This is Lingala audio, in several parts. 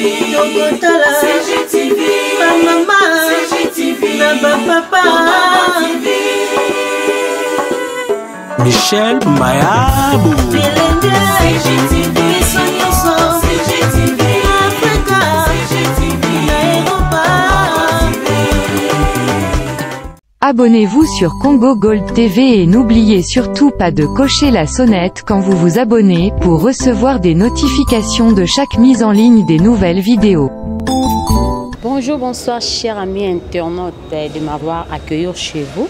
Tokotala CGTV, bamama CGTV, na bapapa Michel Mayabo. Bilenge CGTV, biso nyonso CGTV, Afrika CGTV, na Eropa. Abonnez-vous sur Congo Gold TV et n'oubliez surtout pas de cocher la sonnette quand vous vous abonnez pour recevoir des notifications de chaque mise en ligne des nouvelles vidéos. Bonjour, bonsoir, chers amis internautes, de m'avoir accueilli chez vous.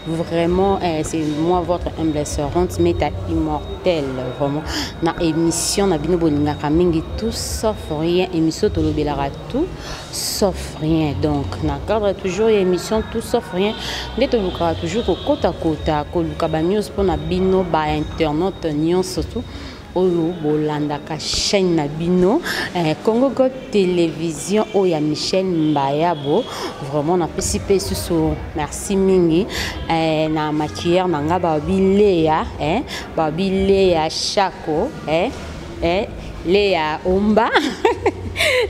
Vraiment, c'est moi, votre humble servante, Meta Immortelle. Vraiment, na émission, na bino bolingaka mingi, tout sauf rien. Émission tolobelaka tout sauf rien. Donc, na cadre toujours émission tout sauf rien. Nde tolukaka toujours kokota kota, koluka ba news mpona bino ba internaute nyonso tout oyo bolandaka chaîne na bino Congo God Télévision oyo ya Michel Mbayabo. Vraiment napesi mpe susu merci mingi na maquilleur na nga babileya babileya Chako Léa Omba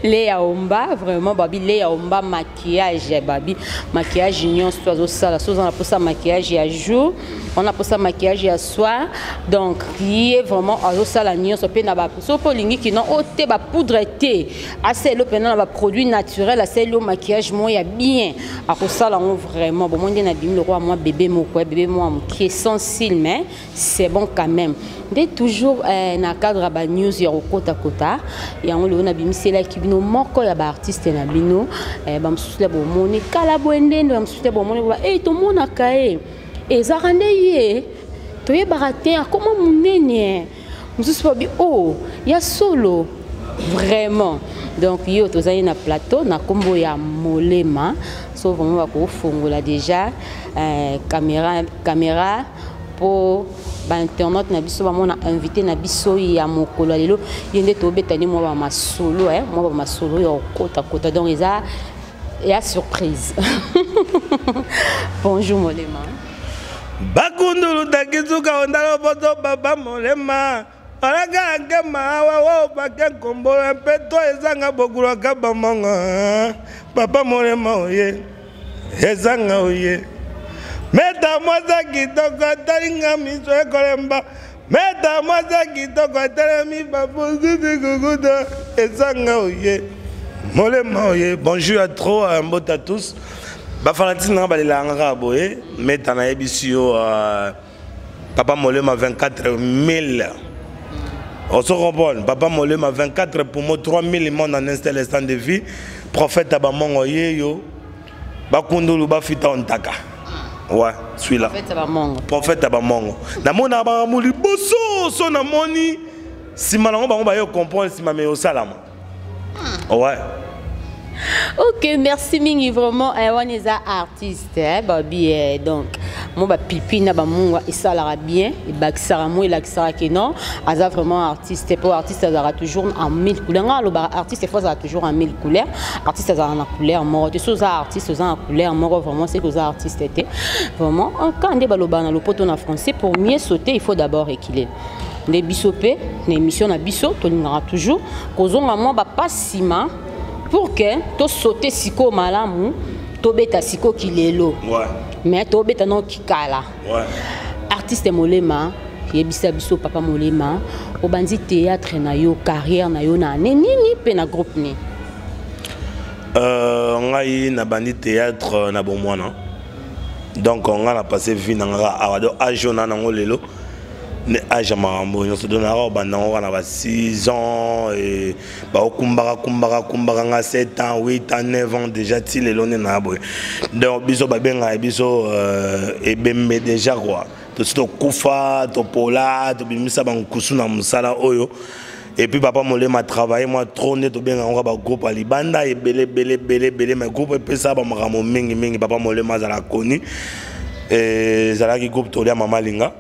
Léa Omba, vraiment babi Léa Omba maquillage, babi maquillage nyonso azosala so oza na posa maquillage ya jour, on a posa maquillage ya soir, donc ye vraiment azosala nyonso mpe na ba so mpe olingi kino o te ba poudre te, asali mpe na ba produit naturel, asali yo maquillage moko ya bien, akosala yango vraiment. Bomoi nde nabimi lokola mwa bébé moko, bébé mwa mokie sans cils, mais c'est bon quand même. Nde toujours na cadre ya ba news ya kokotakota yango, lelo nabimiselaki bino moko ya ba artiste na bino. Bamosusu ya bomoni kala boye, ndende bamosusu ya bomoni e tomonaka ye, ezalaka nde ye toyebaka te, akoma monene. Mosusu babi o ya solo vraiment. Donc yo tozali na plateau na nkombo ya Molema. So vraiment bakofongola déjà caméra mpo ba internaute na biso bamona invité na biso ya mokolo ya lelo. Ye nde tobetani mwa bamasolo, mwa bamasolo ya kokotakota, donc eza ya surprise. Bonjour Molema. Bakundulu takisuka ondalo poto baba Molema alaka nkema awa wo bake nkombo mpe to ezanga bokulaka bamongo. Papa Molema oye, ezanga oye. Meta mwasa kitoko atalinga miso ekolemba. Meta mwasa kitoko atelemi bapositi kukuta, ezanga oye Molema oye. Bonjour à trop, mbote à tous ba fanatiques nanga balelaka kaka boye. Meta nayebisi yo, papa Molema 24 000, on se comprend. Papa Molema 24 pour moi 3 000 monde en instant instant de vie. Prophète abamongo ye yo bakundulu bafita ontaka. Ouais, celui-là. Prophète abamongo. Prophète abamongo. Namona bango liboso so namoni nsima nango, bango baye comprendre nsima me osalama. Ouais. Ok, merci mingi vraiment. Wana eza artiste, babi, donc mo bapipi na bamungwa esalaka bien, ebakisaka mo, elakisaka ke non, aza vraiment artiste, po artiste azalaka toujours en mille couleur. Nga alobaka artiste fo azalaka toujours en mille couleur. Artiste azalaka na couleur moko te. So oza artiste, oza na couleur moko, vraiment c'est que oza artiste te vraiment. Ka nde balobaka na lopoto na français: pour mieux sauter, il faut d'abord reculer. Nde biso mpe na émission na biso tolingaka toujours kozonga mwa bapa nsima pour que tosaute sikoyo malamu, tobeta sikoyo kilelo, mais tobeta nao kikala. Artiste Molema, yebisa biso, papa Molema, obandi théâtre na yo, carrière na yo na ane nini mpe na groupe nini? Ngai nabandi théâtre na bomwana. Donc ngai na passé vie na nga awa. Donc âge oyo na nango lelo nde âge ya makambo nyonso. Donc naka kobanda yango kaka na ba 6 ans, baokumbaka kumbaka kumbaka nga 7 ans, 8 ans, 9 ans déjà, ti lelo nde na boye. Donc biso babengaka biso ebembe déjà quoi. Tosi tokufa, topola, tobimisa bankusu na mosala oyo. Et puis papa Molema travaillé moi trop, nde tobenga yango ba groupe ya libanda ebele ebele ebele ebele, mais groupe epesa bamakambo mingi mingi. Papa Molema azala connu, ezalaki groupe Tolia Mama Linga.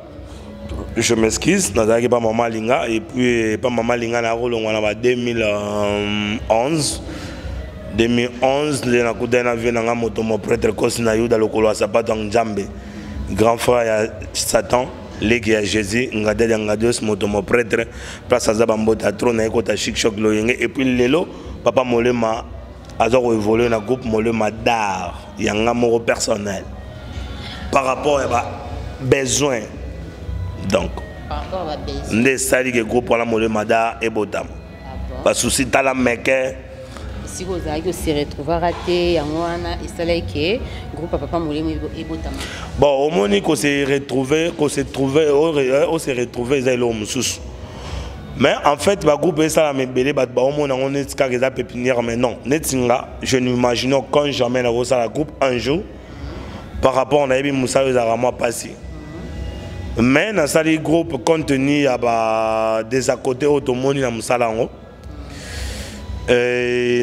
Je m'excuse, nazalaki pa Mama Linga. Et puis pa Mama Linga nakolongwa na ba 2011. 2011 nde nakutani na vie na nga moto mo prêtre Kosi na Yuda, lokolo ya sapato ya Nzambe, grand frère ya Satan, leki ya Jésus, ngadel ya ngadios, moto mo prêtre place aza bambota trop na ye kota chic choc loyenge. Et puis lelo Papa Molema aza koévolue na groupe Molema d'art ya nga moko personnel par rapport ya ba besoin. Donc nde esali ke groupe wana Molema d'art ebotama. Basusi tala meke sikoyo ozalaki ose retrouvaka te, yango wana esalaki ke groupe ya Papa Molema ebotama. Bon, omoni, kose retrouver, kose trouver, ose retrouver eza eloko mosusu. Mais en fait, bagroupe esalama ebele, bato baomona yango neti kaka eza pépinière, mais non. Neti nga, je n'imagine quand jamais nakosala groupe un jour par rapport nayebi mosala ezalaka mwa mpasi. Mais nasali groupe compte tenu ya ba désaccords oyo tomoni na mosala yango,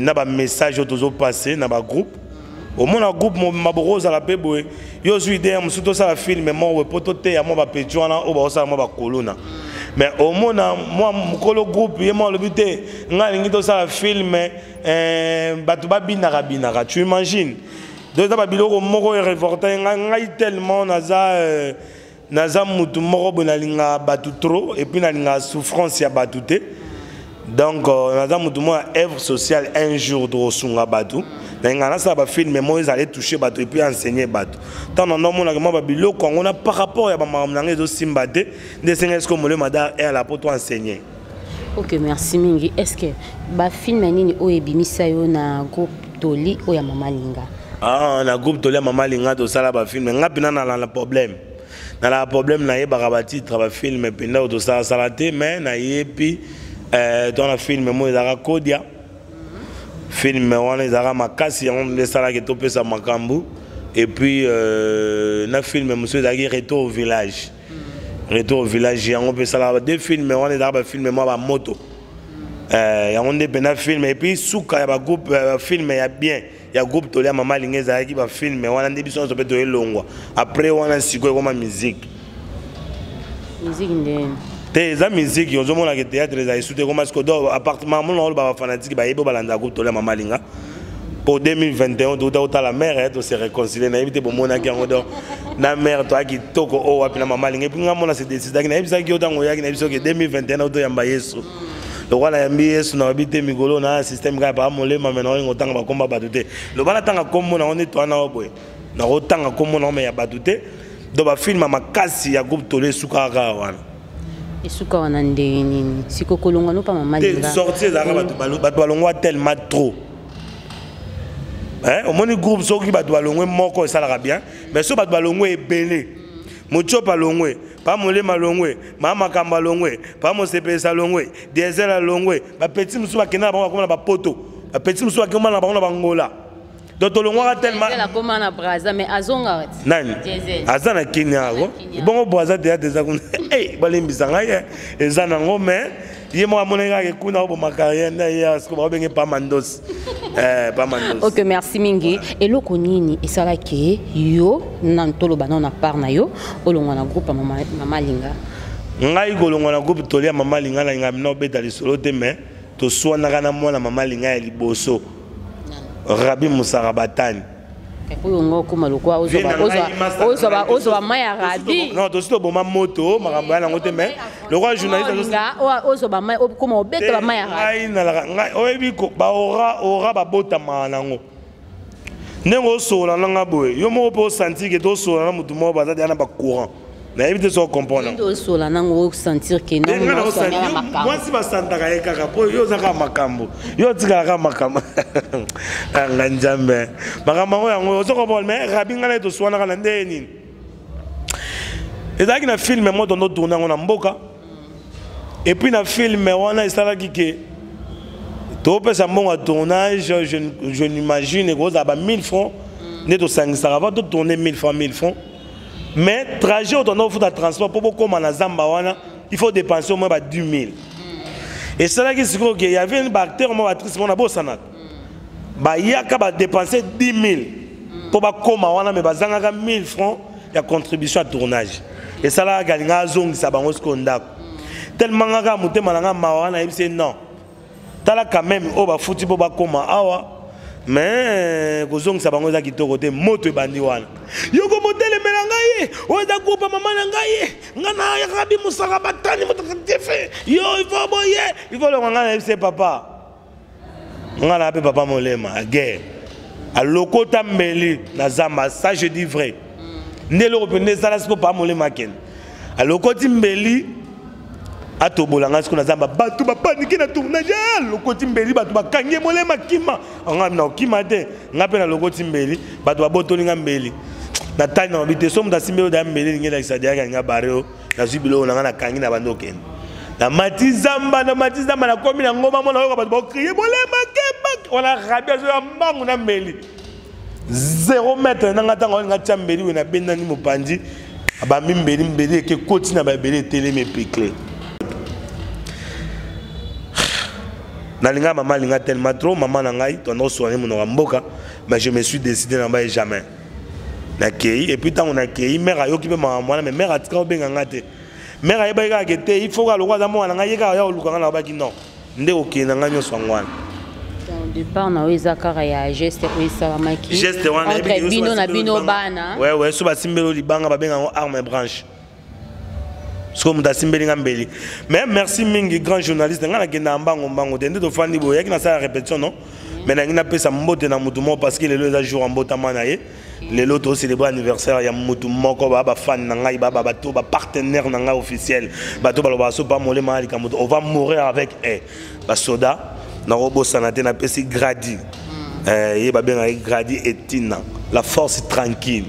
na bamessage oyo tozopasse na bagroupe. Omona groupe maboko ozala mpe boye, yo ozwi idée ya mosusu, tosala film moko boye mpo toteya mwa bapeti wana oyo baosala mwa bakolona. Mais omona mwa mokolo groupe ye mwa alobi te, ngai alingi tosala film, bato babinaka binaka. Tu imagines? Donc eza babiloko moko erévolta ngai. Ngai tellement naza mutu moko boye, nalingaka bato trop et puis nalingaka souffrance ya bato te. Donc naza mutu moko ya œuvre sociale. Un jour tokosunga bato. Nalingaka nasala bafilm moko ezala etouche bato et puis enseigner bato. Ntango nando omonaka mwa babiloko yango na par rapport ya bamakambo na ngai ezosimba te, nde esenga eske Molema d'art eyala po to enseigner. Ok, merci mingi. Est ce que bafilm nini oyo ebimisa yo na groupe Toli oyo ya Mama Linga? Ah, na groupe Toli ya Mama Linga tosala bafilm. Nga mpena nalala problème, nalala problème, nayebaka batitre bafilm mpenza oyo tosalasala te, mais nayebi to na film moko ezalaka Kodia. Film wana ezalaka makasi, yango nde esalaki topesa makambo. Et puis na film mosusu ezalaki Retour au village. Retour au village, yango mpe esalaka. Deux film wana ezalaka bafilm mwa bamoto, yango nde mpena film. Et puis suka ya bagroupe, film ya bien ya groupe Tolia Mama Alingi ezalaki bafilm wana nde biso nyonso mpe toyelongwa. Après wana sikoyo ekoma musique. Musique nde? Te, eza musique. Ozomonaka théâtre eza esu te, ekoma sikoyo. Donc appartement mona oloba, bafanatike bayebi oyo balandaka groupe Tolia Mama Alinga. Po 2021 touta kotala mare, tose réconcilie, nayebi te bomonaki yango. Donc na mare toya kitoko oyo wapi na Mama Alinga. Et puis nga mona se décidaki, nayebisaki yo ntango oyaki, nayebi soki 2021 otoyamba Yesu. Lokola nayambi Yesu, nayebi te mikolo na système kaka Papa Molema. Me naolinga otanga bakomba bato te. Loba natanga kombo nango nde toa nao boye, nakotanga kombo nango me ya bato te. Donc bafilm ya makasi ya groupe Tolo esukaka kaka wana. Esuka wana ndenge nini? Siko kolongwa no pa Mama Linga? Sortie ezalaka, bato balongwa tellement trop. Omoni groupe, soki bato balongwe moko esalaka bien, mais soki bato balongwe ebele, Motiopa alongwe, Pa Molema alongwe, Ma Makambo alongwe, Pa Mosepelisa alongwe, Diesel alongwe, bapeti mosusu bakenda na bango, bakoma na bapoto, bapeti mosusu bakoma na bango na Bangola. Donc tolongwaka tellement. Akoma na Braza, mais azonga. Nani aza na Kenya yango? Bongo Braza, théâtre eza kuna, balembisa ngai, eza nango. Mais ye moko amonaki kaka ekuna oboma carrière nde ye siko bakobenge Pa Mandos, Pa Mandos. Ok, merci mingi. Eloko nini esalaki yo na toloba nao na part na yo, olongwa na groupe ya Mama Linga? Ngai kolongwa na groupe Toli ya Mama Linga, nalinga mina obeta lisolo te, mais toswanaka na mwana Mama Linga ya liboso, Rabi Musaka Batani. Oyo nga okóma lokwa ozwa mai ya Rabi. Non, tosi toboma moto, makambo ya nango te, mais lokwa journaliste. Ozwa bamai, okóma obeta bamai ya Rabi. Ngai nalaka, ngai oyebi baora ora babotamaka nango. Ndenge osola nanga boye, yo moko mpe osentir ke tosola na motu moko baza deya na bacourant. Nayebi te so comprendre. Osola nango, osentir ke mwasi basantaka ye kaka mpo yo oza kaka makambo, yo otikala kaka makambo anga Nzambe, makambo yango yango ozo comprendre. Mais Rabi, ngai naye toswanaka na ndenge nini? Ezalaki na film moko tondo tourne yango na mboka. Et puis na film wana esalaki ke topesa mbongo ya tournage, je n'imagine ekozala ba 1000 francs nde tosangisaka avant totourne, 1000 francs, 1000 francs. Mais trajet oyo tondo kofuta transport mpo bokóma na zamba wana, il faut dépenser au moins ba 10 000. Esalaki sikoyo ke y avait baacteur moko, baactrice moko na bosanaka, bayaka badépense 10 000 mpo bakóma wana, mais bazangaka 1000 francs ya contribution ya tournage. Esalaka alinga azongisa bango sikoyo ndako. Tellement nga kaka motema na nga mawa wana, nayebisi ye: non, tala quand même oyo bafuti mpo bakóma awa, mais kozongisa bango eza kitoko te. Moto ebandi wana, yoko motelemela ngai ye oyo eza groupe ya mama na ngai ye, ngai na Rabi Mosaka Batani, mototefe yo, il faut boye, il faut longa. Ngai nayebisi ye: papa, Nga na pe papa molema a guerre. Alokota mbeli na zamba, ça je dis vrai. Nde eloko mpenza esala siko papa molema akende. Alokoti mbeli atobola nga siko na zamba, bato bapanike na tournage, ah, alokoti mbeli bato bakangi ye molema kima. Nga na okima te, nga mpe nalokoti mbeli, bato babotoli nga mbeli. Natali na mabi te, so moto asimbi oyo da mbeli elingi elakisa deyaka nga bare oyo. Nazwi biloko na ngai, nakangi na bandi okende. Namati zamba, namati zamba, nakomi na ngomba mona oyoka bato bakrie molema keba. Wana rabi azoya mbangu na mbeli. 0 mètre na ngai ntango alinga tia mbeli oyo nabendani mopanzi, abambi mbeli, mbeli eke koti na babele etelemi epikle. Nalinga mama, alinga tellement trop mama na ngai, toanda kosoane monoko ya mboka, mais je me suis décidé na baye jamais. Nakei, et puis ntango nakei, mère ayoki mpe makambo wana, mais mère atika kobenga nga te. Mère ayebaki kaka ke te, il faut kaka lokola aza mwana na ngai, ye kaka ya koluka nga, nalobaki non. Nde kokende na ngai nyonso yango wana. Donc départ na oyo eza kaka ya geste oyo esalamaki Geste wana, entre yebi ke bino na so bino basimbeli bana. Ouais, ouais, so basimbeli libanga babenga yango arme branche. Sikoyo moto asimbeli nga mbeli. Mais merci mingi grand journaliste, nga nakendaka mbango mbango te, nde tofandi boye, yaki nasala répétition non? Mais nangi napesa mbote na motu moko parce que lelo eza jour ya mbotama na ye. Lelo to célébrer anniversaire ya motu moko, ba ba fan na ngai, ba ba bato, ba partenaire na ngai officiel. Bato balobaka so pa molema ya likambo, on va mourir avec eux. Ba soda nakobosana te, napesi gradi. Ye babengaki gradi etina, la force tranquille.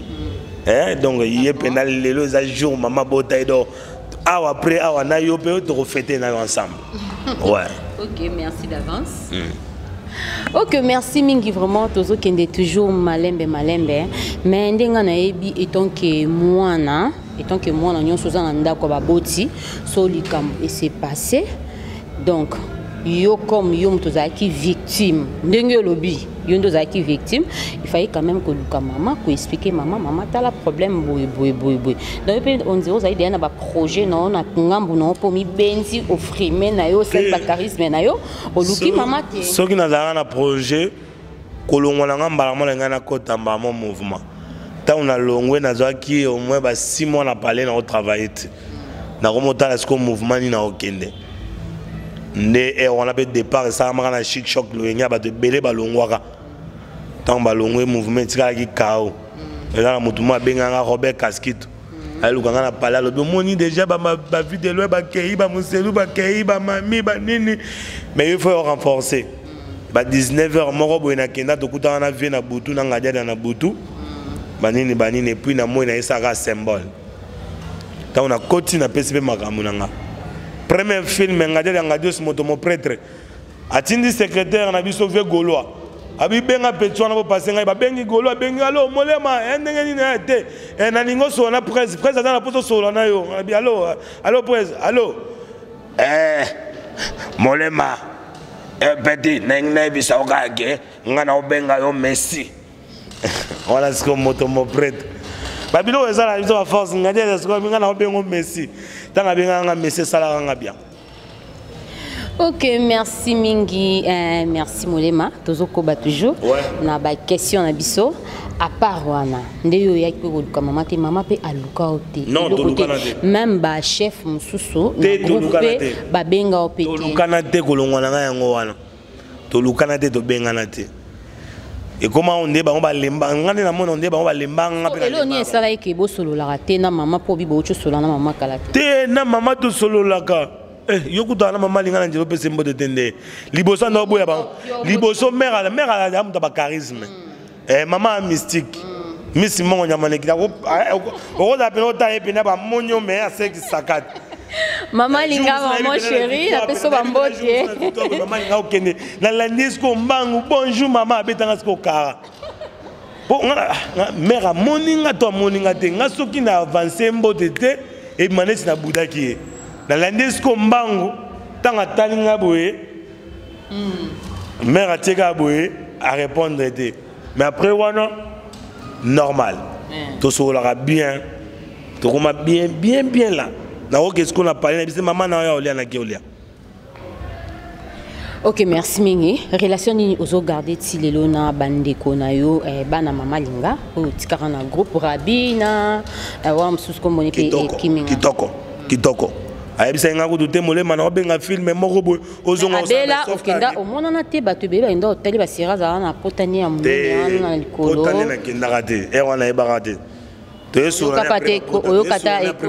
Donc ye mpenza lelo eza jour mama bota ye, donc awa après awa na yo mpe tokofete na yo ensemble. Ouais. Ok, merci d'avance. Ok, merci mingi vraiment, tozokende toujours malembe malembe, mais ndenge nayebi étant que mwana, étant que mwana nyonso oza na ndako ya baboti, so likambo ese passé, donc yo comme yo moto ozalaki victime, ndenge olobi yo nde ozalaki victime, il fallait quand même koluka mama, koexpliquer mama, mama tala problème boye boye boye boye. Donc yo mpe on dirait ozali deya na baprojet na yo na ngambu na yo mpo mibenzi ofrime na yo, osali bacharisme na yo, oluki mama te. Soki nazalaka na projet kolongwa na nga mbala moko na ngai nakota mbala moko mouvement. Ntango nalongwe nazwaki au moins ba 6 mois na palais na kotravaille te. Nakomotala sikoyo mouvement nini nakokende. Nde heure wana mpe départ esalamaka na chic choc loyenge ya bato ebele balongwaka. Ntango balongwe mouvement etikalaki chaos. Eza na motu moko abengaka Robert Kaskito. Aluka nga na palais, alobi omoni déjà ba vie de loin bakei, ba moselu bakei, ba mami, ba nini. Mais il faut renforcer. Ba 19 heures moko boye nakenda tokutana na vie na butu, na ngadiada na butu. Ba nini, ba nini, et puis na moi na esaka symbole. Ntango nakoti napesi mpe makambo na nga. Premier film ngadiada ngadios moto mo prêtre. Atindi secrétaire na biso vieux Gaulois. Abi benga petit wana bo passer ngai, ba bengi Gaulois, bengi allo molema, ndenge nini, te. Na ningo so na presse, presse aza na poso solo na yo. Abi allo, allo presse, allo. Molema, petit, na ngai bisa okake, nga na obenga yo Messi. Voilà ce que moto mo prêtre. Ba biloko ezala biso ba force ngadi ya sikoyo nga na obengo Messi. Tanga benga nga Messi salaka nga bien. Ok, merci mingi, merci Molema, tozokoba toujours. Ouais. Na ba question na biso à part wana nde yo yaki koluka mama te, mama pe aluka yo te. Non, Eloko toluka te. na te. Même ba chef mosusu Te, na groupe toluka na pe te. babenga yo pe te. Toluka na te kolongwa na ngai yango wana. Toluka na te, tobengana te. Et comment on dit, bah, on va lemba, nga nde namona, on dit, bah, on va lemba, nga pe na Eloko nini lemba. esalaki ke bosololaka te na mama mpo bibo ocho solola na mama kala te? Te, na mama tosololaka. Yo kutana na mama linga na nzela opesa mbote te nde. Liboso ndo boya ba. Liboso mère ala, mère ala ya muta ba charisme. Mama a mystique. Miss mongo nyama ne kita ko, o ko pe ota ye pe na ba monyo mais a seki sakat. Mama linga, Jour maman na chérie, victoire, na peso ba na mbote. jour na victoire, mama linga okende. Na landi siko mbangu, bonjour mama, abetanga siko kara. Po nga, nga, mère a moninga to moninga te. Nga soki na avancer mbote te et maneti na budaki ye. Na landi siko mbangu, tanga talinga boye. Mère atieka boye a répondre te. Mais après wana normal. To solaka bien. To koma bien bien bien là. Na oke ce qu'on a parlé na biso maman na yo olia na ki olia. Ok, merci mingi. Relation nini ozo garder ti lelo na bandeko na yo, bana mama linga oyo tikaka na groupe Rabina, wa mususu kombo ni pe Kitoko, Kiminga. Kitoko, kitoko. Ayebisaki nga kutu te molema na obenga film moko boye ozonga abela okenda omonana te bato ebele bakenda otali basera azala na potani ya monene wana na likolo potani nakendaka te ere wana ayebaka te toyesolola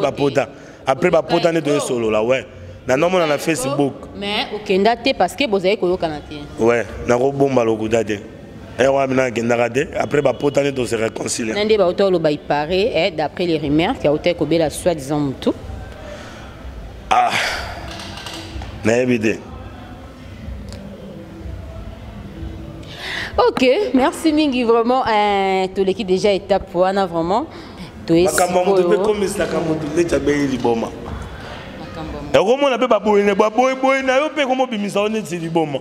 bapota après bapota nde toyesolola we nanomona na facebook mais okenda te parce que bozali koyokana te we nakobomba lokuta te ere wana mina nakendaka te après bapota nde tose réconcilie na nde bauta oloba ipare eh, d'après les rumeurs ke autaki kobela soi disant motu ah nayebi te. Ok, merci mingi vraiment. Toleki déjà étape wana vraiment. Makambo ya moto mpe ekomisaka moto neti abeli liboma. Okomona mpe baboye baboyeboye na yo mpe ekomobimisa yo neti liboma.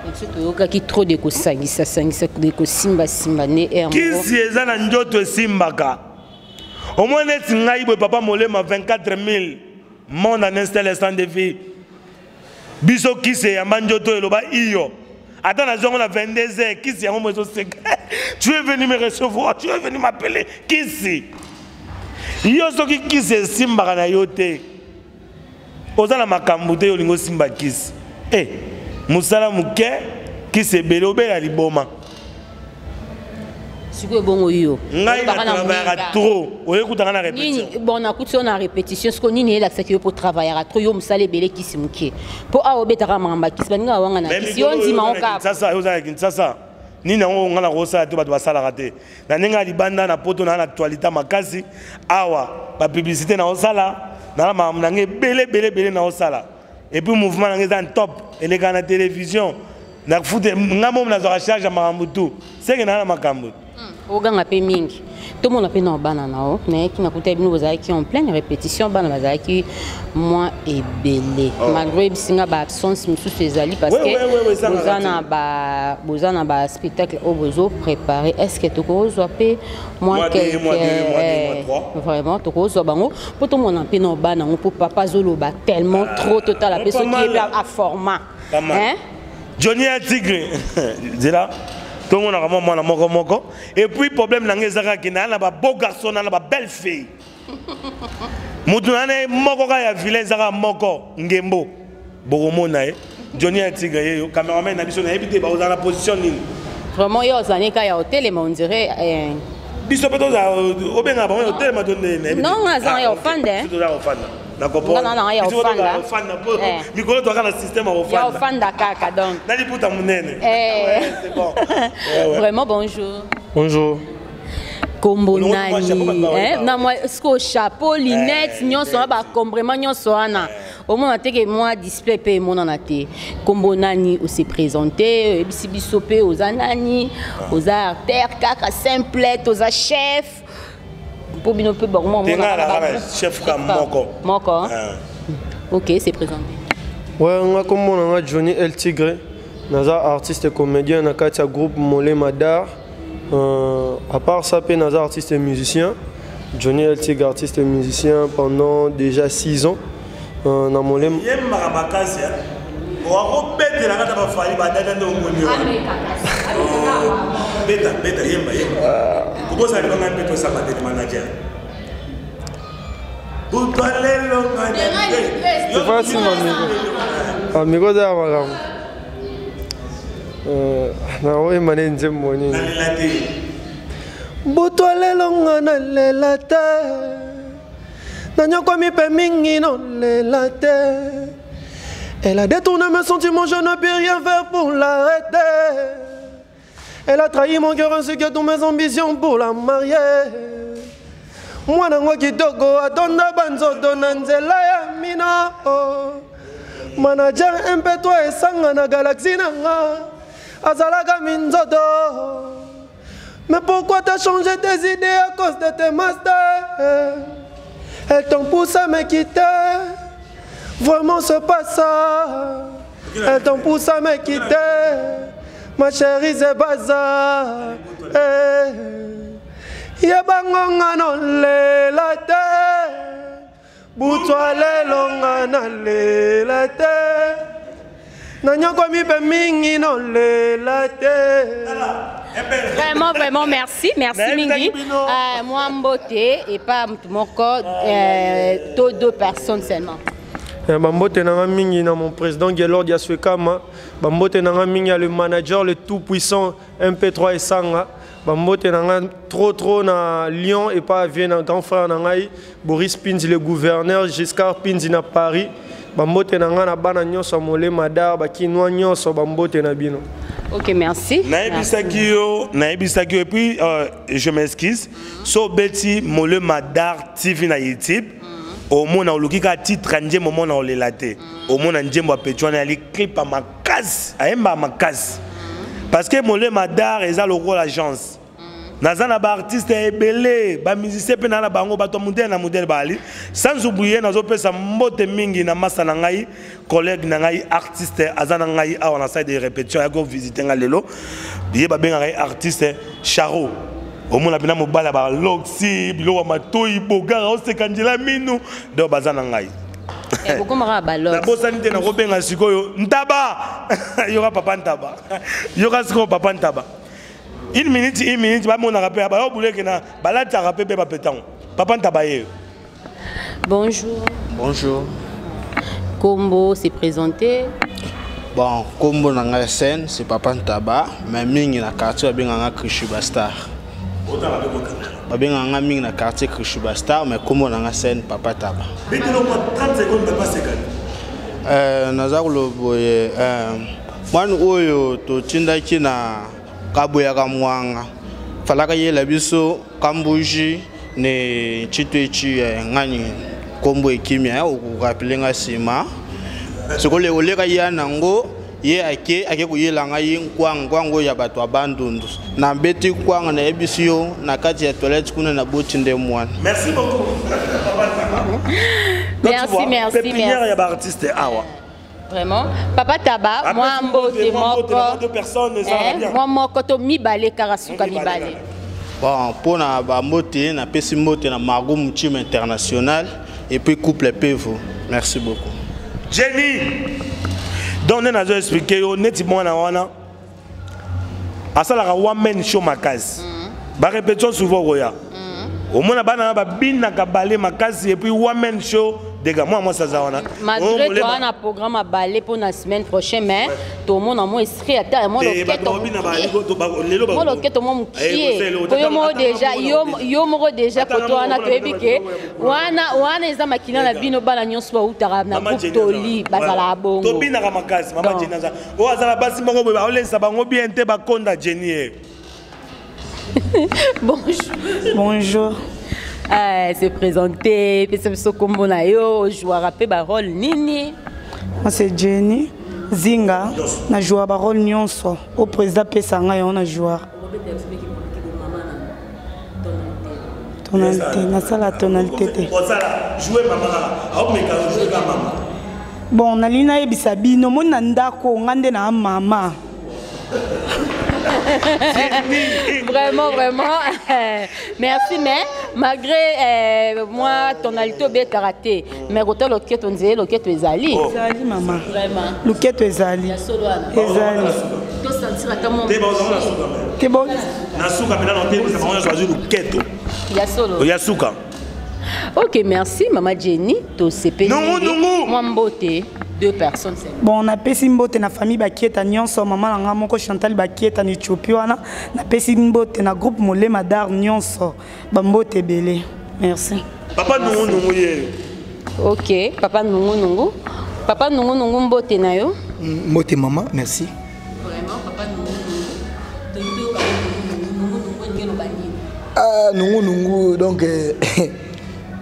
Biso toyokaki trop de kosangisa sangisa de kosimbasimba nde air kisi eza na njoto esimbaka. Omoni neti ngai boye papa molema 24 000 monde en instant instant de vie. Biso kisi eyamba njoto eloba iyo ata nazwi yango na 22 heures kisi yango mo ezoseka. Tu es venu me recevoir, tu es venu m'appeler kisi. Yo soki kisi esimbaka na yo te oza na makambo te, olingi osimba kisi e mosala moke kisi ebele obela liboma. Sikoyo bongo yo ngai natravaillaka trop, oyekutaka na répétition. Bon, nakuti yo na répétition. Sikoyo nini elakisaki yo mpo travaillaka trop, yo mosala ebele kisi moke, mpo awa obetaka makambo ya kisi baninga bawanga na kisi yo ndima ngo kaka? Oza na Kinshasa, nini yango ngai nakosala te bato basalaka te na ndenge ya libanda na poto na na actualité makasi awa bapublicité naosala na makambo na ngai ebele ebele ebele naosala. Et puis mouvement na ngai eza top, elekaka na télévision nafute ngai momo nazwaka charge ya makambo tu seke naa na makambo. Oganga mpe mingi, tomona mpe na bana na yo. Nayaki nakuta bino bozalaki en pleine répétition, bana bazalaki mwa ebele malgré bisinga baabsence mosusu ezali parce que boza na baspectacle oyo bozo préparé. Est ce que tokozwa mpe mwa quelque vraiment tokozwa bango mpo tomona mpe na bana yango, mpo papa azoloba tellement trop, totala mpe soki ye mpe aformat? Johnny ya Tigre nzela tomonaka mwa mwana moko moko. Et puis problème na ngai eza kaka naa na babeau garçon na na babelle fille. Motu na ye moko kaka ya vilain eza kaka moko ngembo bokomona ye Johnny ya Tigre ye yo cameraman na biso nayebi te bakozala na position nini. Vraiment yo ozali kaka ya otelema, on dirait Biso mpe tozala obengaka bango ya otelema to ndenge? Non, aza ya ofanda. Toza ofanda. Na po mikolo toaka na système ya ofanda kaka donc. Na liputa monene. Vraiment, bonjour. Bonjour. Kombo nani? Na mwa siko chapeau, lunette nyonso wana, bacombrement nyonso wana omona te ke mwa display mpe emonana te. Kombo nani? Ose présente, oyebisi biso mpe oza nani, oza artiste kaka simple, toza chef mpo bino mpe bango. Chef ka moko. Moko, ok, c'est présenté. Ouais, nga kombo na nga Johnny El Tigre, naza artiste comédien na kati ya groupe Molema d'art. À part ça mpe naza artiste et musicien. Johnny El Tigre, artiste et musicien pendant déjà 6 ans na Molema. Yembaka makasi wakobetelaka ta bafali badada nde omoni. Beta beta, yemba yemba, kobosana libanga mpe tosamba te manager. Butwa lelo. C'est facile, amigo. Amigo za makambo. Naoyemba nde nzembo nini? Nalela te. Butwa lelo nga nalela te, nanyokwami mpe mingi, nolela te. Elle a détourné mes sentiments, je ne peux rien faire pour l'arrêter. Elle a trahi mon cœur ainsi que toutes mes ambitions pour la marier. Mwana ngo kitoko atonda banzoto na nzela ya mina oh. Manager MP3 esanga na galaxie na nga azalaka minzoto. Mais pourquoi t'as changé tes idées à cause de tes masters? Elles t'ont poussé à me quitter. Vraiment, c'est pas ça. Elles t'ont poussé à me quitter. Ma chérie, c'est pas ça. Eh. Yebango nga nolela te, butwa lelo nga nalela te, nanyokwami mpe mingi, nolela te. Vraiment, vraiment, merci, merci mingi. Moi, mbote et pas moko, to deux personnes seulement. Eh, bambote na nga mingi na mon président Gelord Yaswekama, bambote na nga mingi ya le manager le tout puissant MP3 Esanga, bambote na nga trop trop na Lyon et pas à na grand frère na ngai Boris Pinzi le gouverneur Giscard Pinzi na Paris, bambote na nga na bana nyonso ya molema dar bakinois nyonso bambote na bino. Ok, merci. Nayebisaki yo, nayebisaki yo et puis euh, je m'excuse. So obeti Molema Dar TV na YouTube, omona oluki kaka titre ya nzembo omona olela te. Omona nzembo ya Pecho wana yali clip ya makasi, ayemba makasi. Parce que Molema Dar eza lokola agence. Naza na ba artiste ya ebele, ba musicien pe na na bango bato ya modèle na modèle bali. Sans oublier nazopesa mbote mingi na masa na ngai, collègue na ngai artiste aza na ngai awa na salle de répétition ayaki kovisite ngai lelo. Ye babengaka ye artiste Charo. Omona mpena mobali ya baloxi biloko ya matoi bogara oseka nzela minu donc baza na ngai. Eh, bokomaka balox. Nabosani te nakobenga sikoyo Ntaba. Yoka papa Ntaba. Yoka sikoyo papa Ntaba. Une minute, une minute, bamonaka mpe bayobuleke na balataka mpe mpe bapetango. Papa Ntaba ye. Bonjour. Bonjour. Kombo s'est présenté. Bon, Kombo na ngai scène, c'est Papa Ntaba, mais mingi na quartier babengaka Krishuba Star. Babengaka nga mingi na quartier Krishuba Star, mais Kombo na ngai scène Papa Taba. Betelo mwa 30 secondes papa sekani. Euh, naza koloba boye euh, mwana oyo totindaki na kaboyaka mwanga falaka yela biso kambuji ne tshitu etshi eh, ngani nkombo ekimia eh, okorapele nga nsima sikoyo oleka ya nango ye ake ake koyela ngai nkwanga nkwanga oyo ya bato ya bandundu nabeti nkwanga nayebisi yo na kati ya toilette kuna naboti nde mwana. Merci beaucoup. Merci, merci, pépinière merci. ya baartiste awa. Vraiment. Papa Taba, Après, moi mbote mwa mbote na moko. deux personnes, ezalaka Eh, bien. moi moko to mibale kaka suka mibale. Bon, mpo na bambote napesi mbote na Margot Mutima International et puis couple Pevo. Merci beaucoup. Jenny. Donc nde nazo expliquer yo neti mwana wana asalaka one man show makasi. Ba répétition souvent okoya. Omona bana na babinaka bale makasi et puis one man show dega mwa mwasi aza wana. Malgré Oh, toi, molema. on a programme à balai pour la semaine prochaine, mais tout le monde a moins esprit à terre, moi Eh, le bato keto. babina ba- to- ba- lelo ba- Moi le keto moi Eh, mukie. koselo, Po yo mo tata- déjà, tata- yo moko déjà Tata- koto wana tata- toyebi ke wana wana eza makila na bino bana nyonso bautaka na Mama groupe Jenny aza toli wana. bazala bongo. Tobinaka makasi mama Donc. Jenny aza. Oyo aza na basi moko boye baolesa bango bien te bakonda Jenny ye. Bonjour. Bonjour. Ah, se présenter, pesa biso kombo na yo, jouera pe ba rôle nini? Moi c'est Jenny Zinga, na joueur ba rôle nyonso. Au président pesa ngai on a joueur. Tonalité, nasala tonalité te. Osala jouer mama kaka. Aomeka jouer kaka mama. Bon, nalingi nayebisa bino moni na ndako nga nde na mama. Vraiment, vraiment. Merci, mais malgré euh, moi, tonalité obetaka te, mais kota loketo nzele loketo ezali. Ezali mama. Vraiment. Loketo ezali. Ya solo wana. Ezali. Tosentir ata mwa Te baozala na suka me. Te bon. Na suka mpe nano te bisa bango nyonso bazwi loketo. ya solo. Ya suka. Ok, merci Mama Jenny, tosepeli. Nungu, nungu. Mwa mbote, deux personnes. c'est Bon, napesi mbote na famille Bakieta nyonso, mama na nga moko Chantal Bakieta na Ethiopie wana, napesi mbote na groupe Molema Dar nyonso, ba mbote ebele. Merci. Papa nungu nungu ye. Ok, papa nungu nungu. Papa nungu nungu mbote na yo. Mbote mama, merci. Vraiment, papa nungu nungu. Tonto papa nungu nungu nungu nungu nungu nini? Ah, nungu nungu donc eh,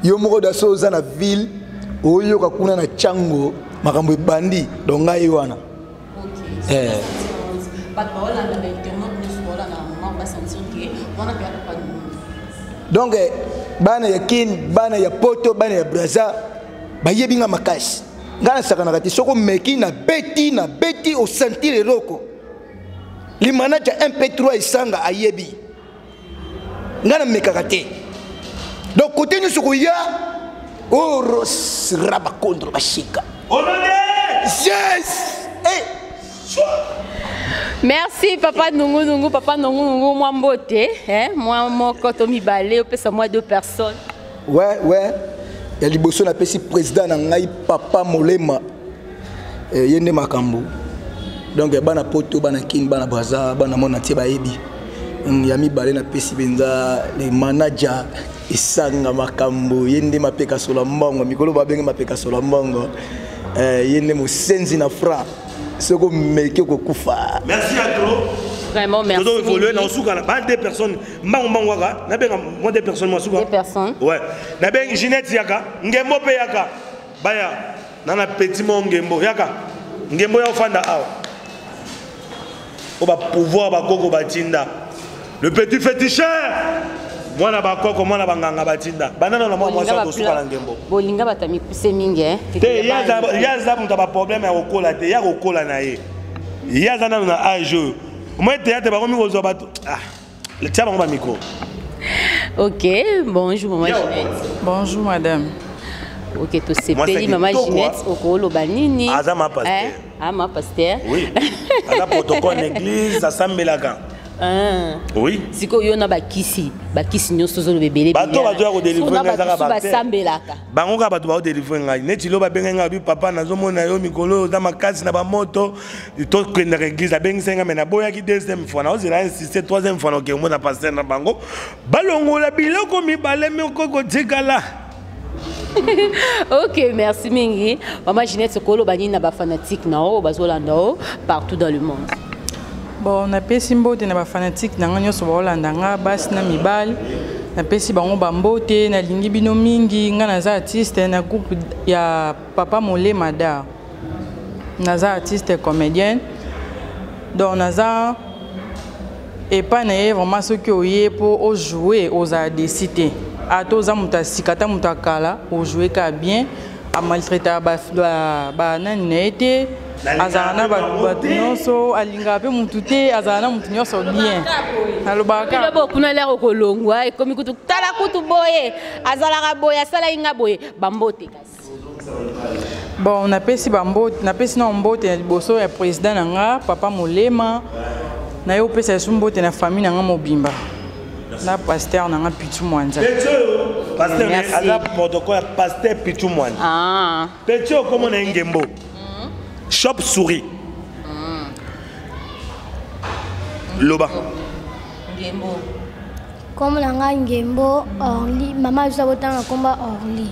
yo moko daso oza na ville oyoka kuna na Tshangu makambo ebandi donc ngai wana. Ok. Eh. Bato baolanda ba internet nyonso baolanda na moment basentir ke wana mpe ya papa nungu. Donc eh, bana ya Kin, bana ya Poto, bana ya Brazza bayebi nga makasi. Nga nasakanaka te soko meki na beti na beti osentir eloko. Limanaja MP3 esanga ayebi. Nga namekaka te. Donc côté nyonso koya oros rabakondro bashika. Onode! Yes! Eh! Merci papa nungu nungu, papa nungu nungu mwa mbote, hein, mwa moko to mibale opesa mwa deux personnes. Ouais, ouais. Ya liboso napesi président na ngai papa Molema, eh, ye nde makambo. Donc bana poto, bana Kin, bana Braza, bana monde entier bayebi. Ya mibale napesi mpenza le manager Esanga Makambo, ye nde mapeka sola mbongo, mikolo babenge mapeka sola mbongo, eh, ye nde mosenzi na franc, soki omeki okokufa. Merci à trop. Vraiment, merci. Tozo évoluer na osuka na ba deux personnes mbangu mbangu kaka nabenga moi deux personnes moi suka. Deux personnes. Ouais. Nabengi Ginette yaka, Ngembo pe yaka. Baya nana petit mo Ngembo yaka. Ngembo ya ofanda awa. O ba pouvoir ba koko batinda. Le petit féticheur. Mwana bakoko, mwana banganga batinda. Banana na mwa mwasi akosuka na Ngembo. Bolinga bato ya mikuse mingi, eh. Te, ye aza moto ya baproblème ya kokola te, ya kokola na ye. Ye aza nano na age oyo. Moi théâtre bakomi kozwa bato. Ah, tia bango ba micro. Ok, bonjour maman Ginette. Bonjour madame. Ok, tosepeli maman Ginette, okoloba nini? Aza ma pasteur. Eh? Ah, ma pasteur. Oui. Aza protocole na église, asambelaka. Ah. Oui. Sikoyo yo na bakisi, bakisi nyonso ozoloba ebele. Bato bato ya kodelivre ngai ezaka basambelaka. Bango kaka bato baodelivre ngai. Neti lo babengai ngai, babi papa nazomona yo mikolo oyo oza makasi na bamoto, tokendaka église, abengisaki ngai, mais naboyaki deuxième fois, naozela insiste troisième fois nakokende komona pasteur na bango, balongola biloko mibale moko kotikala. Ok, merci mingi mama Ginette. Okoloba nini na bafanatique na oyo bazolanda o partout dans le monde? Bon, napesi mbote na bafanatike na ngai nyonso baolanda nga, basi na mibali, napesi bango bambote, nalingi bino mingi. Ngai naza artiste na groupe ya papa Molema Dar, naza artiste comédienne, donc naza epai na ye. Vraiment, soki oye mpo ojoue, ozala desi te. Ata oza moto ya sika, ata moto ya kala, ojoue kaka bien. Amaltraitaka banani na ye te, azala na bato nyonso, alingaka mpe motu te, azala na motu nyonso bien. Nalobaka kaka bo kuna lere okolongwa, ekomi kutu tala kutu boye, azalaka boye, asalaki nga boye. Bambote kasi. Bon, napesi bambote, napesi na mbote na liboso ya président na nga papa Molema, na ye opesa esu mbote na famille na nga mobimba, na pasteur na nga Pichu Mwanza. Pasteur aza protocole ya pasteur Pichu Mwanza. Ah. Petit okomona ye Ngembo. Shop souris. Loba. Ngembo. Kombo na ngai Ngembo Orly, mama biso abotanga komba Orly.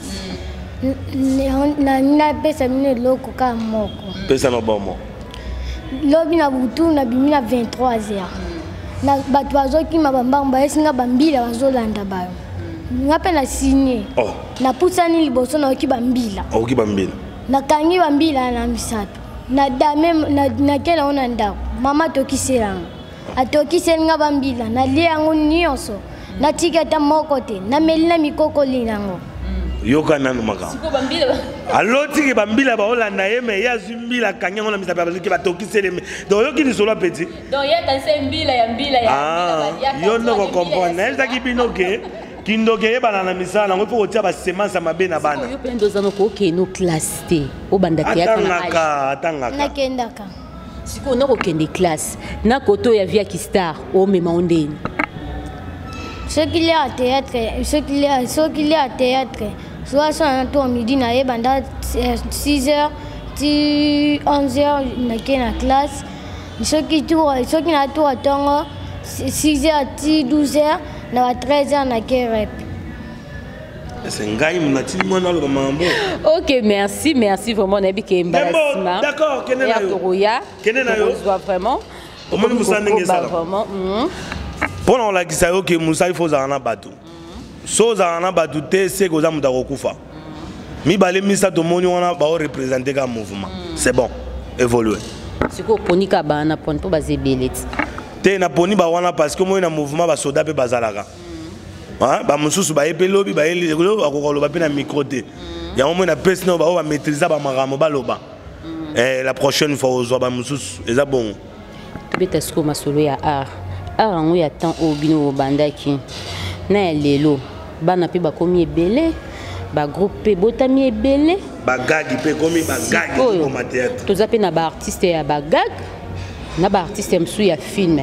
Napesa bino eloko kaka moko. Pesa na bomo. Lobi na butu nabimi na 23 heures. Na bato bazokima bambangu, bayesi nga bambila bazolanda bayo. Nga mpe na signe. Oh. Napusani liboso, nayoki bambila. Okoki bambila. Nakangi bambila na misato. Na dame nakei nango na ndako. Mama atokiselanga. Atokiseli nga bambila, nalie yango nyonso. Natiki ata moko te. Nameli na mikokoli nango. Yoka nanu makambo. Alotiki bambila baolanda ye, me ye azwi mbila akangi yango na misapi, abazoki batokiseli me. Donc oyoki lisolo ya petit. Donc ye akanisa mbila ya mbila ya Ah, yo nde kocomprendre. Nayebisaki bino ke kindoki eyebana na misala nango, mpo kotia basemence ya mabe na bana. Yo mpe nde oza noko okende no classe te, obanda théâtre na age. Atangaka, atangaka. Nakendaka. Sikoyo nakokende classe na kote oyo ya vie ya kistar, omema o ndeni? Soki lia théâtre, soki lia théâtre, soit so na tour midi, nayeba nda 6 heures ti 11 heures nake na classe. Soki tour, soki na tour ya ntongo 6 heures ti 12 heures, na ba 13 heures nake rep. Ese ngai natindi mwana aloba makambo. Ok, merci, merci vraiment. Nayebi ke mbala Ngembo, nsima d'accord, kende na ya yo. tokoya. Kende na yo. Tokozwa vraiment. Omoni mosala ndenge Tokoba ezala. vraiment. Mpo na kolakisa yo ke mosala ifo ozala na bato. So ozala na bato te, seke oza moto akokufa. Mibale misato omoni wana baoreprésente ka mouvement. C'est bon, évolue. Sikoyo oponi kaka bana poni mpo baza ebele ti? Te, naponi bawana parce que omoni na mouvement basoda mpe bazalaka. Hein, bamosusu baye mpe lobi, baye lelo, bakoka koloba mpe na micro te. Yango moi napesi nao baoyo bamaîtrise bamakambo baloba. Eh, la prochaine fois ozwa bamosusu, eza bongo. Tobeta sikoyo masolo ya art. Art yango ya temps oyo bino bobandaki na ya lelo, bana mpe bakomi ebele, bagroupe mpe ebotami ebele. Bagagi mpe ekomi bagagi. Sikoyo, ekoma théâtre. Toza mpe na baartiste ya bagag na baartiste ya mosusu ya film.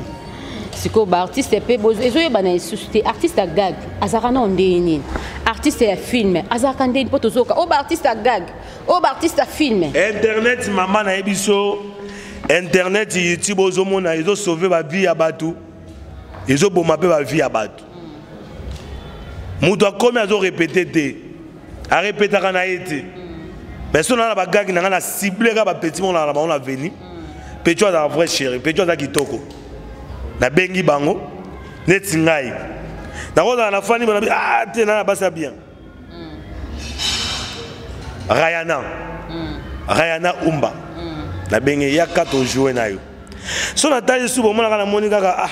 Sikoyo baartiste mpe ezoyebana lisusu te. Artiste ya gag azalaka nao ndenge nini? Artiste ya film azalaka ndenge mpo tozoyoka oyo baartiste ya gag, oyo baartiste ya film. Internet, mama nayebi so internet, YouTube ozomona ezosauve bavie ya bato, ezoboma mpe bavie ya bato. Moto akomi azorepete te, arepetaka na ye te. Mais so naa na bagagi na ngai na cible kaka bapeti moko na bango na veni. Petit azalaka vrai chéri, petit aza kitoko, nabengi bango neti ngai nakozala na fani bona ah te na basi ya bien. Rayana, Rayana Umba, nabenge yaka tojoue na yo. So natali su bomonaka, namoni kaka ah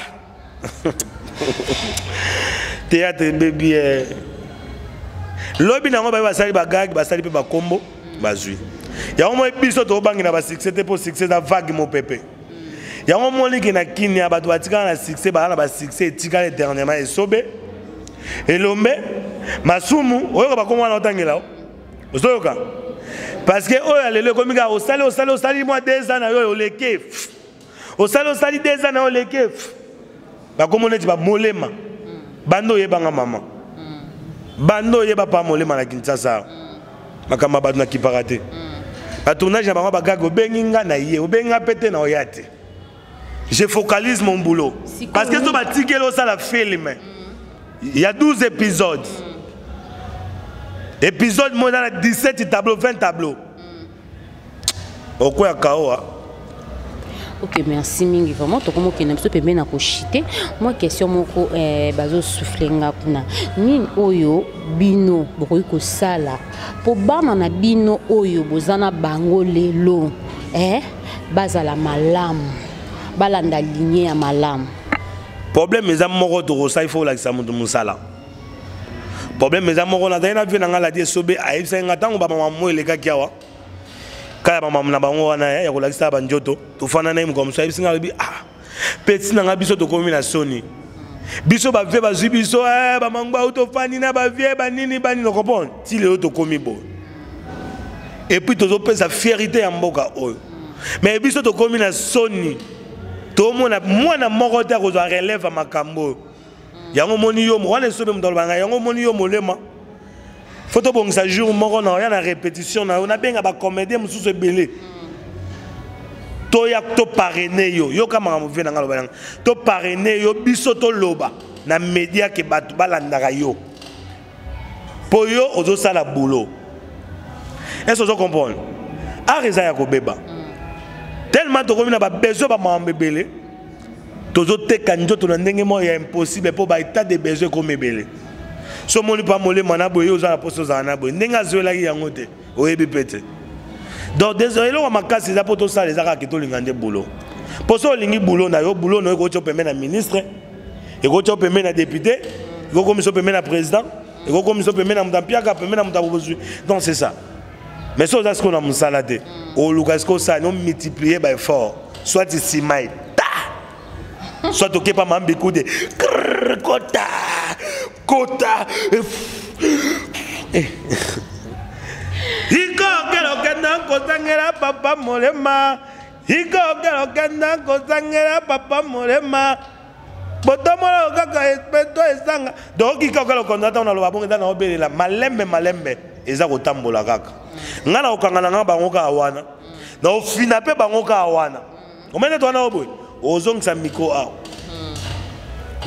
théâtre ebebi. Eh. Lobi nango baye basali bagage, basali mpe bakombo bazwi yango. Moi biso tobangela basuccès te, mpo succès eza vague, mopepe yango. Moniki na kini ya bato batikala na succès, baza na basuccès etikala éternellement. Esobe, Elombe, Masumu, oyoka bakombo wana otangela, ozoyoka, parce que oyo ya lelo ekomi kaka osali, osali, osali mwa 2 ans na yo oleke, osali, osali 2 ans na yo oleke. Bakombo neti bamolema banda oyebanga mama, banda oyeba pa Molema na Kinshasa, makambo ya bato nakipaka te. Batournage na bango bagage, obengi nga na ye, obengi nga mpe te na oya te. Je focalise mon boulot parce que so batikeli osala film ya 12 épisodes, épisode moko eza na 17 tableau, 20 tableau, okwea kaoa. Ok, merci mingi vraiment. Tokomi okende biso pembeni na koshite. Mwa question moko eh, bazosouffle nga kuna: nini oyo bino bokoki kosala mpo bana na bino oyo boza na bango lelo eh, bazala malamu, balanda ligne ya malamu? Problème eza moko, tokosala, il faut olakisa moto mosala. Problème eza moko, nazali na vie na ngai ladi Esobe ayebisaki ngai ntango bamama mo elekaki awa kaya bamama na bango wana ya kolakisa banjoto. Tofanda na ye mokolo mosusu, ayebisi ngai, alobi: ah peti na ngai, biso tokomi na soni, biso bavie bazwi biso eh, bamangwau tofandi na bavie banini banini, okomprendre, ti lelo tokomi boye. Et puis tozopesa fierité ya mboka oyo, mais biso tokomi na soni, tomona mwana moko te akozwa relève ya makambo oyo. Yango omoni yo wana Esobe, moto alobanga yango. Omoni yo Molema, fo tobongisa jour moko na oya na répétition na yo, nabenga bacomédien mosusu ebele, toya toparraine yo. Yoka makambo vie na nga aloba yanga, toparraine yo, biso toloba na média ke bato balandaka yo mpo yo ozosala boulot. Est ce ozo comprendre? Art eza ya kobeba tellement tokomi na babesoin, bamakambo ebele, tozoteka nzoto na ndenge moko ya impossible mpo baétat de besoin ekomi ebele. So omoni mpa Molema na boye, oza na mposa ozala na boye ndenge azwelaki yango te, oyebi mpe te. Donc désolé, eloko makasi eza mpo tosala eza kaka tolinga nde boulot, mpo so olingi boulot na yo, boulot na yo ekoti opembe na ministre, ekoti opembe na député, ekokomisa opembe na président, ekokomisa opembe na moto ampiaka, pembe na moto akobozwi. Donc c'est ça. Mais so oza sikoyo na mosala te, oluka sikoyo osala ni omultiplie baeffort, soit nsima eta, soit okepa mambikude kota kota ikokela okenda kozangela papa Molema, ikokela okenda kozangela papa Molema, botomola kaka espeto esanga. Donc ikokela okonda ntango naloba bongo, eza na obelela malembe malembe, eza kotambola kaka. Ngai na kokanga na ngai bango kaka wana, na ofina mpe bango kaka wana. Omoni neti wana oyo boye ozongisa micro awa,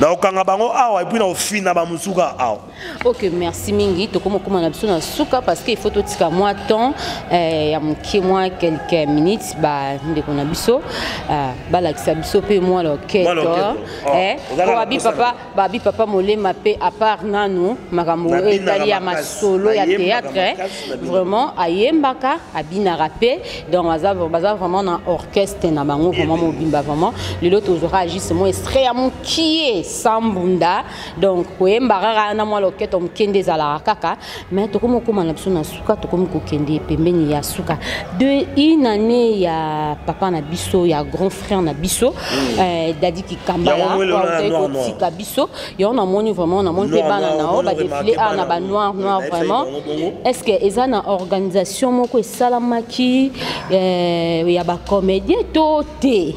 na kokanga bango awa, et puis na ofina bamosuka awa. Ok, merci mingi. Tokomi okóma na biso na suka parce que il faut totika mwa temps eh, ya moke, mwa quelques minutes, bandeko na biso eh, balakisa biso mpe mwa loketo. Eh, po babi papa, babi papa Molema mpe à part nanu makambo oyo etali ya masolo ya théâtre, vraiment ayembaka, abinaka mpe. Donc baza vraiment na orchestre na bango vraiment mobimba. Vraiment lelo tozwaka juste mwa extrait ya mokie sans mbunda. Donc koyemba kaka na mwa loketo moke nde ezalaka kaka. Mais tokomi okóma na biso na suka, tokomi kokende pembeni ya suka de une année ya papa na biso, ya grand frère na biso Dadi Kikambala kotika biso. Yango namoni vraiment, namoni mpe bana na o badéfilé awa na banoir noir. Vraiment, est ce que eza na organisation moko esalamaki ya bacomédien to te?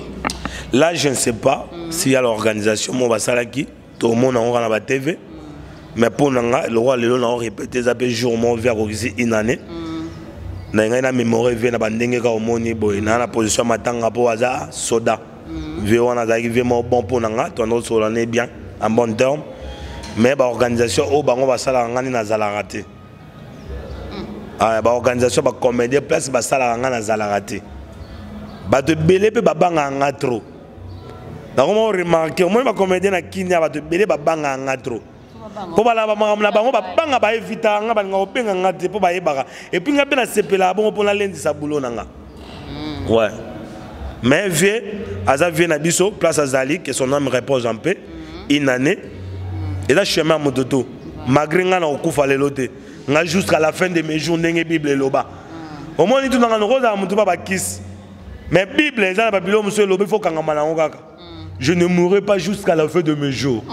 Là, je ne sais pas s'il y a l'organisation mo basalaki, tomona yango kaka na ba TV. Mais mpo na nga, lokola lelo na répété eza mpe jour moko vieux akokisi une année. Na ngai na mémore vieux na bandenge kaka omoni boye naa na position ya matanga mpo aza soda. Vieux wana azalaki vieux moko bon mpo na nga, toanda kosolola ne bien en bon terme. Mais baorganisation oyo bango basalaka, nga nde nazalaka te. Ah, baorganisation bacomédien, place basalaka, nga nazalaka te. Bato ebele mpe babangaka nga trop. Nakoma oremarquer, omoni bacomédien na Kinia, bato ebele babangaka nga trop mpo balaba makambo na bango, babanga, baevitaka nga, balinga kobenga nga te mpo bayebaka. Et puis nga mpe nasepelaka bongo mpo nalendisa boulot na nga. Ouais, mais vieux aza vieux na biso, place azali, que son âme repose en paix. Une année eza chemin ya moto to malgré nga na kokufa lelo te, nga jusqu'à la fin de mes jours, ndenge Bible eloba. Omoni, tunanga nokozala motu ba bakisi, mais Bible eza na babilo mosusu elobi fo kangama nango kaka: "Je ne mourrai pas jusqu'à la fin de mes jours."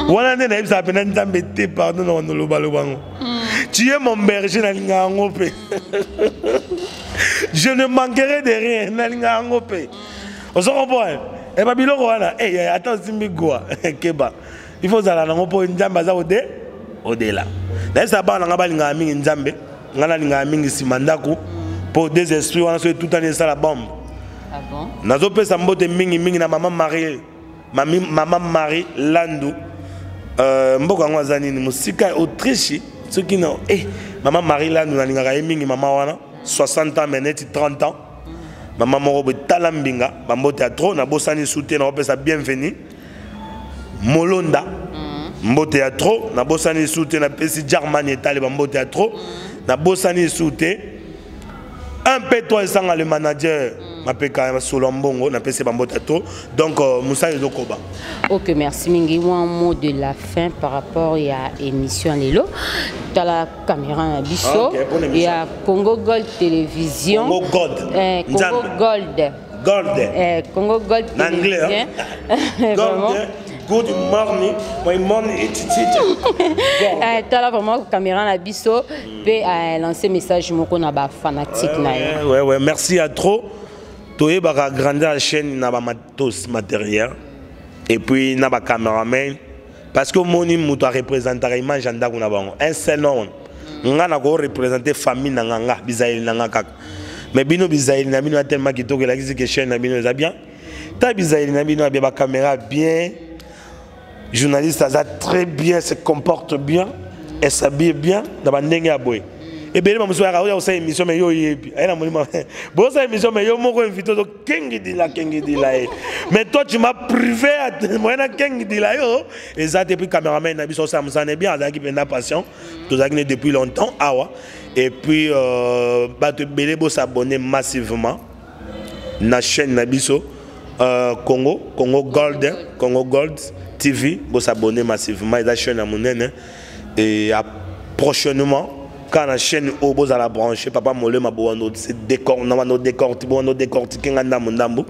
Wana nde nayebisaka mpena Nzambe te, pardon na bandolobaloba yango: "Tu es mon berger", nalinga yango mpe, "je ne manquerai de rien", nalinga yango mpe. Ozo comprendre? E babiloko wana, eh, ata osimbi gwa keba, il faut ozala nango mpo Nzambe aza ode odela. Nayebisaka bana na nga balingaka mingi Nzambe, ngai nalingaka mingi nsima ndako mpo des esprits wana so etutani esala bombe. Ah bon? Nazopesa mbote mingimingi na mama Marie, mami, mama Marie Landu, mboka yango aza nini, mosika, Autriche soki na mama Marie Landu, nalingaka ye mingi. Mama wana 60 ans mais neti 30 ans. Mama moko boye, tala mbinga, bambote ya trop. Nabosani su te, nakopesa Bienvenu Molonda mbote ya trop. Nabosani su te, napesi Germany etali bambote ya trop. Nabosani su te un peu toi esanga le manager mapeka ya solo ya mbongo, napesi bambote ya trop. Donc mosala ezokoba. Ok, merci mingi. Un mot de la fin par rapport à émission lelo. Tala caméra na biso. Ok, bonne émission. Il y a Congo Gold Télévision. Congo Gold. Congo Nzambe. Gold. Gold. Congo Gold Na anglais, Télévision. hein? Vraiment. Gold, good morning, my morning it's teacher. Tala vraiment caméra na biso pe lancer message moko na ba fanatique na yo. Ouais, merci à trop. Toyebaka grandeur ya chaîne na bamatos matériel et puis na bacameraman, parce que omoni moto areprésentaka image ya ndako na bango, un seul homme. Nga na koreprésente famille na nga, nga bizaleli na nga kaka, mais bino bizaleli na bino ya tellement kitoko, elakisi ke chaîne na bino eza bien. Ta bizaleli na bino ya bien, bacaméra bien, journaliste aza très bien, se comporte bien et s'habille bien na bandenge ya boye. Ebele bamosusu bayaka oya kosala émission, mais yo oyebi aye na molimo bosala émission, mais yo moko invité ozokengidila kengidila ye, mais toi tu m'as privé moyen na kengidila yo eza te. Puis cameraman na biso osala mosala na bien, azalaki mpenza patient, tozalaki ne depuis longtemps awa. Et puis bato ebele bosabonner massivement na chaîne na biso, Congo Gold, Congo Gold TV. Bosabonner massivement, eza chaîne ya monene. Et à prochainement kaka na chaîne oyo, bozala branché. Papa Molema bowando bowando décortique nga ndambo ndambo.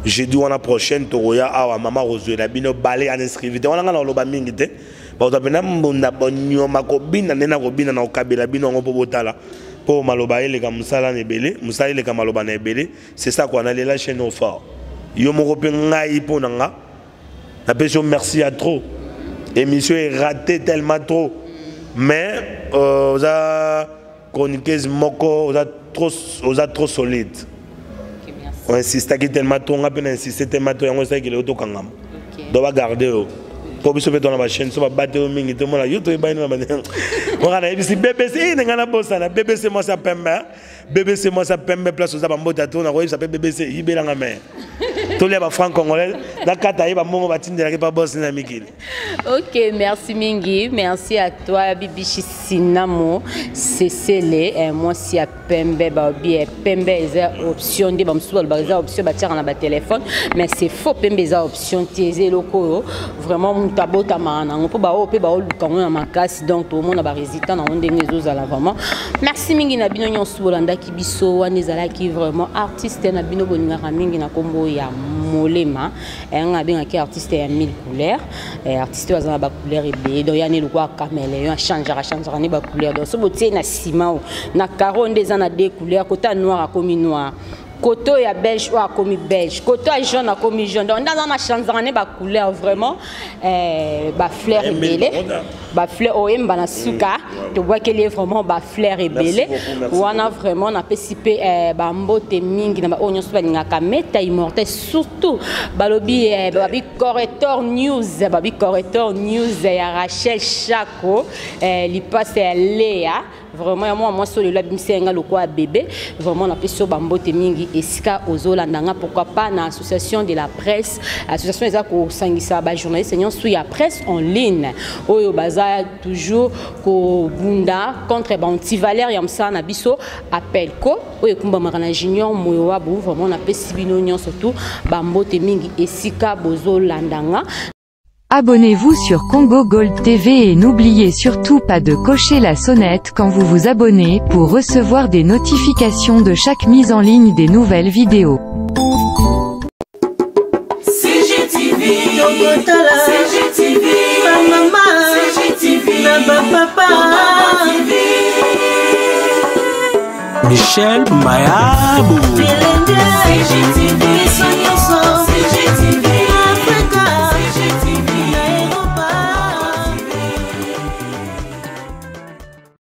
Jeudi wana prochaine tokoya awa, mama kozwela bino bale en exclusivité. Wana nga na koloba mingi te, bakozwa mpena mbunda bonyoma kobina nde na kobina na kokabela bino yango mpo botala, mpo maloba eleka mosala na ebele, mosala eleka maloba na ebele. C'est ça quoi. Nalela chaîne au fort, yo moko mpe ngai mpo na nga napesi yo merci ya trop. Émission est ratée tellement trop, mais oza chroniqueuse moko, oza trop solide. Oinsistaki tellement trop, nga mpe na insiste tellement trop, yango esalaki lelo tokangama. Donc bagarde yo mpo biso mpe tona bachaîne so babate yo mingi, tomona yo toyebani na moka. Nayebisi BBC ine, ngai nabosana BBC mwasi ya pembe, BBC mwasi ya pembe, place oza, bambota to nakoyebisa mpe BBC yibelanga me tolia bafranc congolais nakata ye bambongo batindelaki mpa bosi na mikili. Ok, merci mingi. Merci à toi, Bibichi Sinamo Cecele, mwasi ya pembe. Babi pembe eza option nde bamosusu balobaka eza option batiaka na batelefone, mais c'est faux. Pembe eza option te, eza eloko oyo vraiment moto abotamaka nango, mpo baoyo mpe baoluka yango na makasi. Donc tomona barésultat nango ndenge ezozala. Vraiment merci mingi na bino nyonso bolandaki biso. Wana ezalaki vraiment artiste na bino bolingaka mingi na nkombo ya Molema. Yanga abengaki artiste ya mille couleurs, artiste oyo aza na bacouleur ebele. Donc yani lokola caméléon, achangeaka changeaka ne bacouleur. Donc so botie na nsima o na caro nde eza na deux couleurs, kota noir akomi noir. Koto ya belge oyo akomi belge, koto ya jaune akomi jaune. Donc nde aza na chanzaka ne bacouleur vraiment, eh, bafleur ebele, bafleur oyemba na suka. Tobwakeli ye vraiment bafleur ebele wana. Vraiment napesi mpe, eh, bambote mingi na baoyo nyonso balingaka Meta Immortel, surtout balobi, eh, babi Corrector News, babi Corrector News ya Rachel Chako, eh, lipasa ya Lea, vraiment ya mwa mwasi oyo lelo abimisi nga lokola bébé. Vraiment napesi yo bambote mingi esika ozolanda nga. Pourquoi pas na Association de la presse, association eza kosangisa bajournaliste nyonso ya presse en ligne oyo baza toujours kobunda contre baantivaleur ya mosala na biso, Appelco oyo ekumbamaka na Junior Moyo Wabu. Vraiment napesi bino nyonso tu bambote mingi esika bozolanda nga. Abonnez-vous sur Congo Gold TV et n'oubliez surtout pas de cocher la sonnette quand vous vous abonnez pour recevoir des notifications de chaque mise en ligne des nouvelles vidéos. CGTV, CGTV, maman, CGTV, papa, Michel Mayabou. CGTV.